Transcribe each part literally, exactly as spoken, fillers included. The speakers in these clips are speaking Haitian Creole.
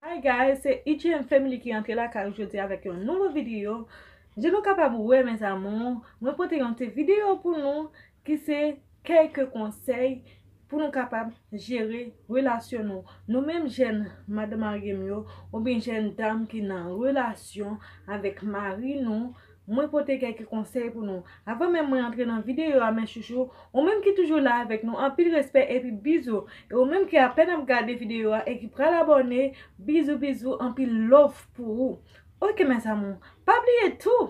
Hi guys, se E J M Family ki antre lakay ou jodi avèk yon nouvo videyo. Jan nou kapab wè, mes amours, mwen pote yon ti videyo pou nou ki se kèk konsèy pou nou kapab jere relasyon nou. Nou menm jèn madanm marye m yo, oubyen jèn dam ki nan relasyon avèk mari nou, mwen pote kèk konsèy pou nou. Avan menm mwen antre nan videyo a, mes chouchous, ou menm ki toujou la avèk nou, anpil respè epi bizou. E ou menm ki apèn ap gade videyo a e ki pral abòne, bizou, bizou, anpil love pou ou. Ok, mes amours, pa bliye tou,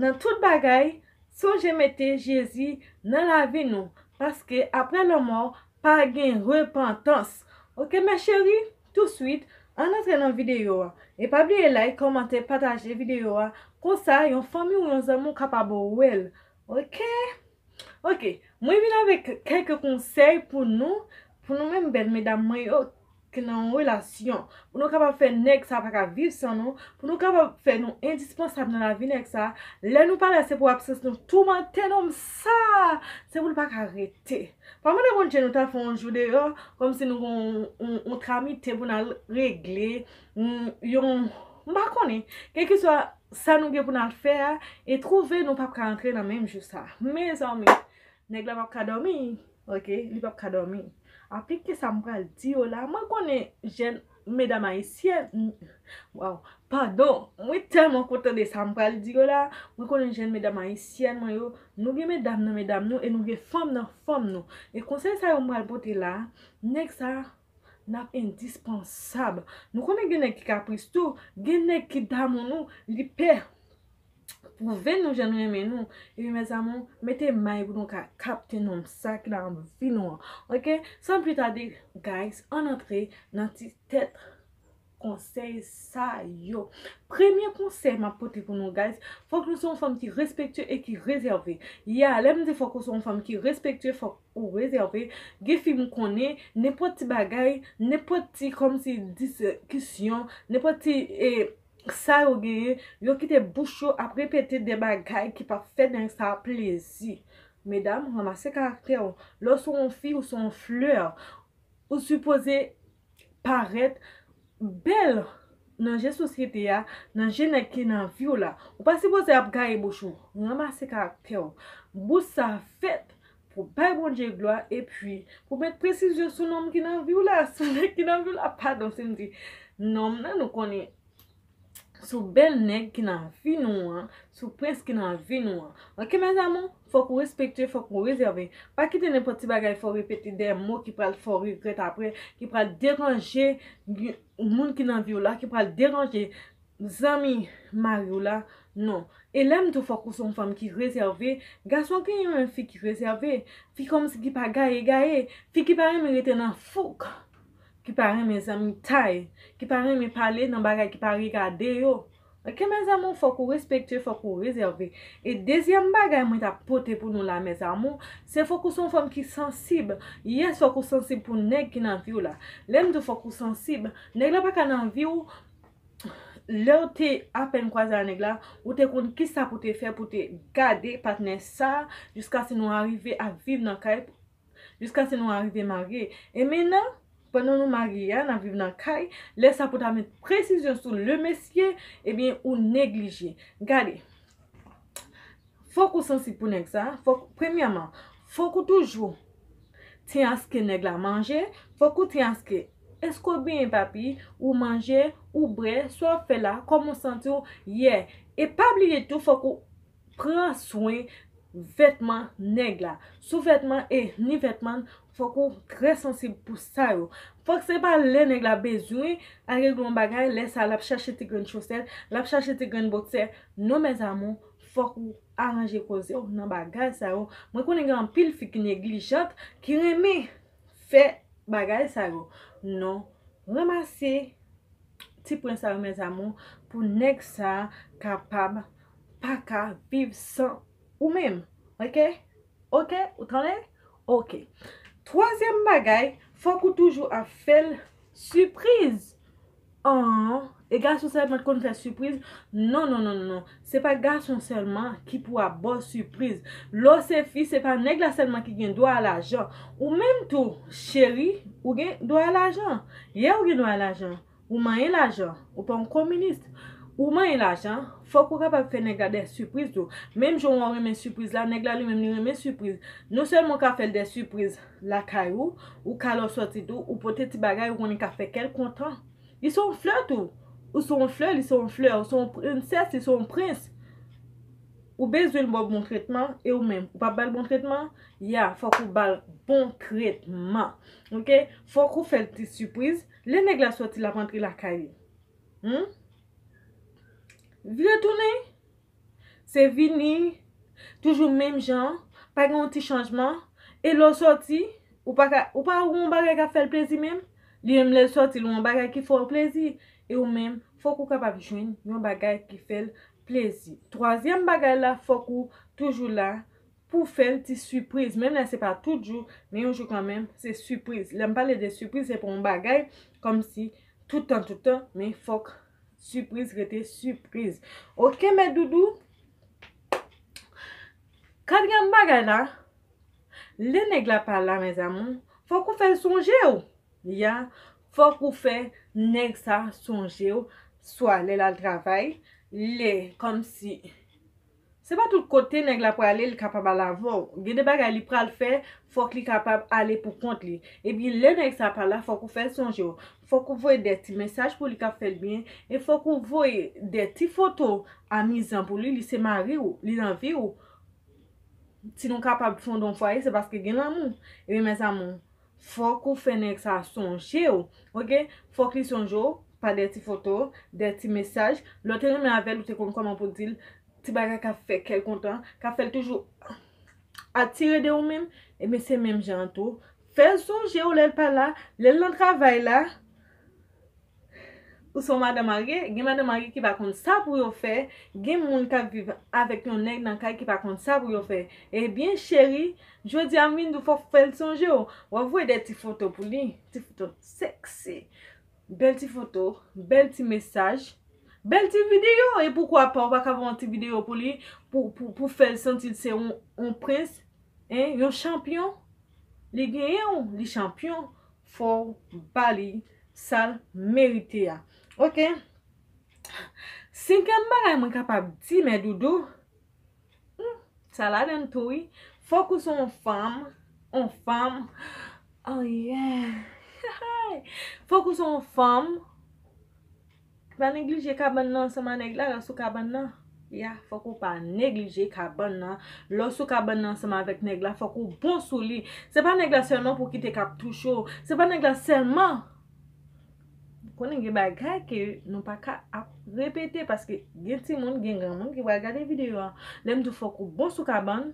nan tout bagay, sonje mete Jezi nan lavi nou, paske apre lanmò, pa gen repantans. Ok, mes chéris, touswit, ann antre nan videyo a. E pa bliye like, kòmante, pataje videyo a. Konsa, yon fanmi ou yon zanmi w kapab wè l. Ok? Ok, mwen vin avèk kèk konsèy pou nou, pou nou menm bèl medam mwen yo, ki nan yon relasyon. Pou nou kapab fè nèg sa pa ka viv san nou, pou nou kapab fè nou endispansab nan lavi nèg sa. Lè nou pa la, se pou absans nou toumante nonm sa, se pou l pa ka rete. Pa mande Bondye nou ta fè yon jou deyò, kòmsi nou gen yon, yon, yon tramite pou n al regle, yon, yon, m pa konnen, kèlkeswa sa nou gen pou n al fè a, e twouve nou p ap ka antre nan menm jou sa. Mezanmi, nèg la p ap ka dòmi, ok, li p ap ka dòmi. Aplike sa m pral di yo la, mwen konnen jèn medam ayisyèn, waw, padon, mwen tèlman kontan de sa m pral di yo la, mwen konnen jèn medam ayisyèn mwen yo, nou gen medam nan medam nou e nou gen fanm nan fanm nou. E konsèy sa yo m pral pote la, nèg sa, n ap endispansab. Nou konnen gen nèg ki kapris tou, gen nèg ki damou nou, li pè pwouve nou jan l renmen nou. Epi, mes amours, mete may pou nou ka kapte nonm sa ki nan vi nou an. Ok? San pli tade, guys, ann antre nan ti tèt konsèy sa yo. Premye konsèy m ap pote pou nou, guys, fòk nou se yon fanm ki respektye e ki rezève. Ya, lè m di fòk ou se yon fanm ki respektye, fòk ou rezève. Gen fi m konnen, nenpòt ti bagay, nenpòt ti kòmsi diskisyon, nenpòt ti, e, sa yo genyen, yo kite bouch yo ap repete de bagay ki p ap fè nèg sa plezi. Medam, ranmase karaktè w. Lè w se yon fi, ou se yon flè. Ou sipoze parèt bèl nan je sosyete a, nan je nèg ki nan vi w la. Ou pa sipoze ap gaye bouch ou. Ranmase karaktè w. Bouch sa fèt pou bay Bondye glwa epi pou met presizyon sou nonm ki nan vi w la, sou nèg ki nan vi w la. Padon si m di nonm nan, nou konnen sou bèl nèg ki nan vi nou an, sou prens ki nan vi nou an. Ok, mes amours, fòk ou respekte, fòk ou rezève. Pa kite nenpòt ti bagay fè w repete de mo ki pral fè w regrèt apre, ki pral deranje moun ki nan vi w la, ki pral deranje zanmi mari w la. Non. E lè m di w fòk ou se yon fanm ki rezève, gason ki renmen fi ki rezève, fi kòmsi ki pa gaye gaye, fi ki pa renmen rete nan fouk, ki pa renmen zanmitay, ki pa renmen pale nan bagay ki pa regade yo. Ok, mes amours, fòk ou respekte, fòk ou rezève. E dezyèm bagay mwen t ap pote pou nou la, mes amours, se fòk ou se yon fanm ki sansib. Yes, fòk ou sansib pou nèg ki nan vi w la. Lè m di w fòk ou sansib, nèg la pa ka nan vi w, lè w te apèn kwaze a nèg la, ou te konn kisa pou te fè pou te gade patnè sa, jiskaske nou arive ap viv nan kay, jiskaske nou arive marye. E mennan, pandan nou marye a, n ap viv nan kay, lè sa pou ta met presizyon sou le mesye, ebyen, ou neglije. Gade, fòk ou sansib pou nèg sa. Fòk, premyèman, fòk ou toujou tyen aske nèg la manje. Fòk ou tyen aske, èske w byen, papi? Ou manje, ou bwè, sa w ap fè la, kòman w santi w? Yeah. E pa bliye tou, fòk ou pran swen vètman nèg la. Sou vètman e ni vètman, fòk ou trè sansib pou sa yo. Fòk se pa lè nèg la bezwen al regle yon bagay, lè sa l ap chache ti grenn chosèt, l ap chache ti grenn boksè. Non, mes amours, fòk ou aranje koze w nan bagay sa yo. Mwen konnen gen anpil fi ki neglijant, ki renmen fè bagay sa yo. Non, ranmase ti pwen sa yo, mes amours, pou nèg sa kapab pa ka viv san ou menm. Ok? Ok? Ou tande? Ok. Twazyèm bagay, fòk ou toujou ap fè l sipriz. An, e gason sèlman k konn fè sipriz? Non, non, non, non, non. Se pa gason sèlman ki pou ap ba w sipriz. Lè w se fi, se pa nèg la sèlman ki gen dwa a lajan. Ou menm tou, cheri, ou gen dwa a lajan. Yeah, ou gen dwa a lajan. Ou manyen lajan. Ou pa yon kominis. Ou manyen lajan, fòk ou kapab fè nèg la de sipriz tou. Menm jan w renmen sipriz la, nèg la li menm li renmen sipriz. Non sèlman w ka fè l de sipriz lakay ou, ou ka lè w sòti tou, ou pote ti bagay ou konnen ka fè kè l kontan. Li se yon flè tou. Ou se yon flè, li se yon flè. Ou se yon prensès, li se yon prens. Ou bezwen l ba w bon tretman, e ou menm, ou p ap ba l bon tretman? Ya, fòk ou ba l bon tretman. Ok? Fòk ou fè l ti sipriz. Lè nèg la sòti, l ap antre lakay li. Hmm? Vire tounen. Se vini, toujou menm jan, pa gen yon ti chanjman. E lè w sòti, ou pa ka, ou pa wè yon bagay k ap fè l plezi menm. Li menm lè l sòti, l wè yon bagay ki fè w plezi. E ou menm, fòk ou kapab jwenn yon bagay ki fè l plezi. Twazyèm bagay la, fòk ou toujou la pou fè l ti sipriz. Menm lè se pa tout jou, men yon jou kanmenm, se sipriz. Lè m pale de sipriz, se pa yon bagay kòmsi tout tan, tout tan, men fòk sipriz rete sipriz. Ok, mè doudou. Katriyèm bagay la, lè nèg la pa la, mes amours, fòk ou fè l sonje w. Ya, fòk ou fè nèg sa sonje w, swa lè l al travay, lè kòmsi se pa tout kote nèg la prale, li kapab al avè w. Gen de bagay li pral fè, fòk li kapab ale pou kont li. Epi lè nèg sa pa la, fòk ou fè l sonje w. Fòk ou voye de ti mesaj pou li k ap fè l byen. E fòk ou voye de ti foto amizan pou li. Li se mari w, li nan vi w. Si nou kapab fonde yon fwaye, se paske gen lanmou. Ebyen, mes amours, fòk ou fè nèg sa sonje w, ok? Fòk li sonje w pa de ti foto, de ti mesaj. Lè w te renmen avè l, ou te konn kòman pou di l ti bagay k ap fè kè l kontan, k ap fè l toujou atire de ou menm, ebyen, se menm jan an tou. Fè l sonje w lè l pa la, lè l nan travay la. Ou se yon madanm marye, gen madanm marye ki pa konn sa pou yo fè, gen moun k ap viv avèk yon nèg nan kay ki pa konn sa pou yo fè. Ebyen, cheri, jodi a m vin di w fòk fè l sonje w. W ap voye de ti foto pou li, ti foto sèksi, bèl ti foto, bèl ti mesaj, bèl ti videyo. E poukwa pa, w pa ka voye yon ti videyo pou li, pou, pou, pou fè l santi l se yon, yon prens, en, yon chanpyon? Li genyen w, li chanpyon. Fò w ba li sa l merite a. Ok? Senkyèm bagay mwen kapab di, mè doudou, hmm, sa ladan l tou, wi. Fòk ou se yon fanm, yon fanm, oh yeah. Fòk ou se yon fanm ki pa neglije kabann nan ansanm a nèg la, lè w sou kabann nan. Ya, fòk ou pa neglije kabann nan. Lè w sou kabann nan ansanm avèk nèg la, fòk ou bon sou li. Se pa nèg la sèlman pou kite k ap touche w. Se pa nèg la sèlman. Konnen gen bagay ke nou pa ka ap repete, paske gen timoun, gen granmoun ki pral gade videyo a. Lè m di w fòk ou bon sou kabann,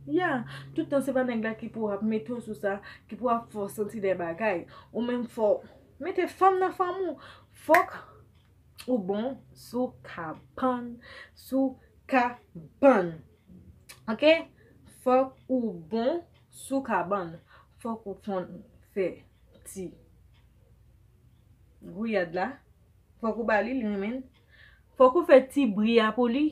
ya, tout tan se pa nèg la ki pou ap mete w sou sa, ki pou ap fè w santi de bagay. Ou menm fò w mete fanm nan fanm ou. Fòk ou bon sou kabann, sou kabann. Ok? Fòk ou bon sou kabann. Fòk ou konn fè ti gouyad la. Fòk ou ba li, li renmen. Fòk ou fè ti bri a pou li.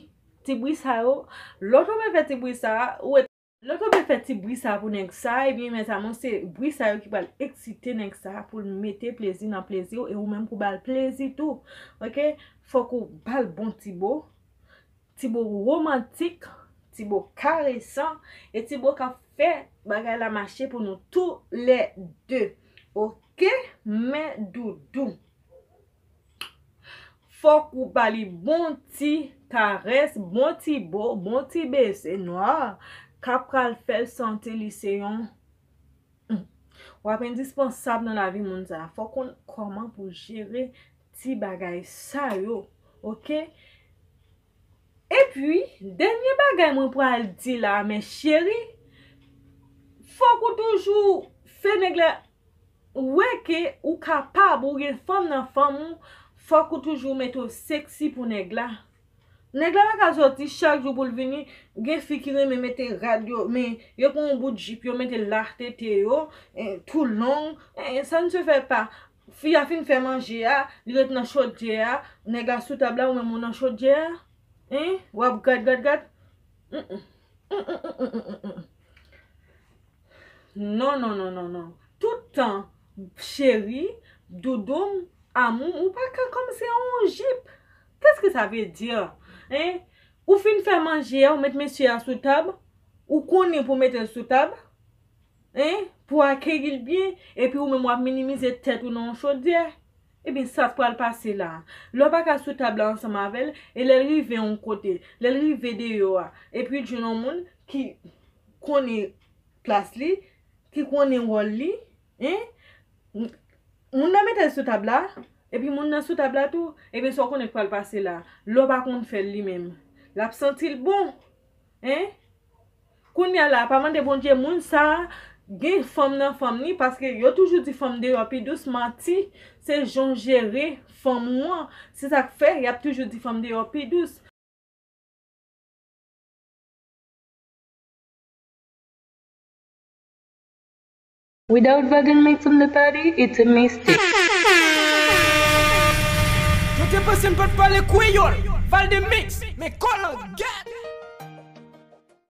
Ti bri sa yo. Lè w tonbe fè ti bri sa a, ou wè, lè w tonbe fè ti bri sa a pou nèg sa a, ebyen, mezanmi, se bri sa yo ki pral eksite nèg sa a pou l mete plezi nan plezi w, e ou menm pou ba l plezi tou. Ok? Fòk ou ba l bon ti bo. Ti bo womantik, ti bo karesan, e ti bo k ap fè bagay la mache pou nou tou lè de. Ok? Men doudou. Fòk ou ba li bon ti karès, bon ti bo, bon ti beze nwa, k ap pral fè l santi li se yon, hmm. W ap endispansab nan lavi moun sa. Fòk konn kòman pou jere ti bagay sa yo. Ok? Epi, dènye bagay mwen pral di la, men cheri, fòk ou toujou fè nèg la wè ke ou kapab, ou gen fanm nan fanm ou, fòk ou toujou mete w seksi pou nèg la. Nèg la pa ka sòti chak jou pou l vini, gen fi ki renmen mete rad yo, men yo pran yon bout jip, yo mete la tete yo, eh, tou long, eh, ça ne se fait pas. Fi a fin fè manje a, li ret nan chodyè a, nèg la sou tab la, ou menm ou nan chodyè a. Hein? W ap gad, gad, gad. Mm, mm. Mm, mm, mm, mm, mm, mm. Non, non, non, non, non. Tout tan, cheri, doudoum, amour, ou pa ka kòmsi yon jip. Qu'est-ce que ça veut dire? Hein? Ou fin fè manje a, ou met mesye a sou tab, ou konnen pou mete l sou tab, hein, pou akeyi l byen, epi ou menm w ap minimize tèt ou nan yon chodyè. Ebyen, sa k pral pase la? Lè w pa ka sou tab la ansanm avè l, e lè l rive yon kote, lè l rive deyò a, epi l jwenn yon moun ki konnen plas li, ki konnen wòl li, hein? Moun nan mete l sou tab la, epi moun nan sou tab la tou, ebyen, sa w konnen k pral pase la? Lè w pa konn fè l li menm, l ap santi l bon, hein? Kounye a la, pa mande Bondye moun sa a gen fanm nan fanm ni, paske yo toujou di fanm deyò pi dous, manti, se jan w jere fanm ou an, se sa k fè y ap toujou di fanm deyò pi dous. Without Valden Mix on the party, it's a mistake. Mwen te panse m pa t pale kreyòl. Valden Mix, men kòlangèt.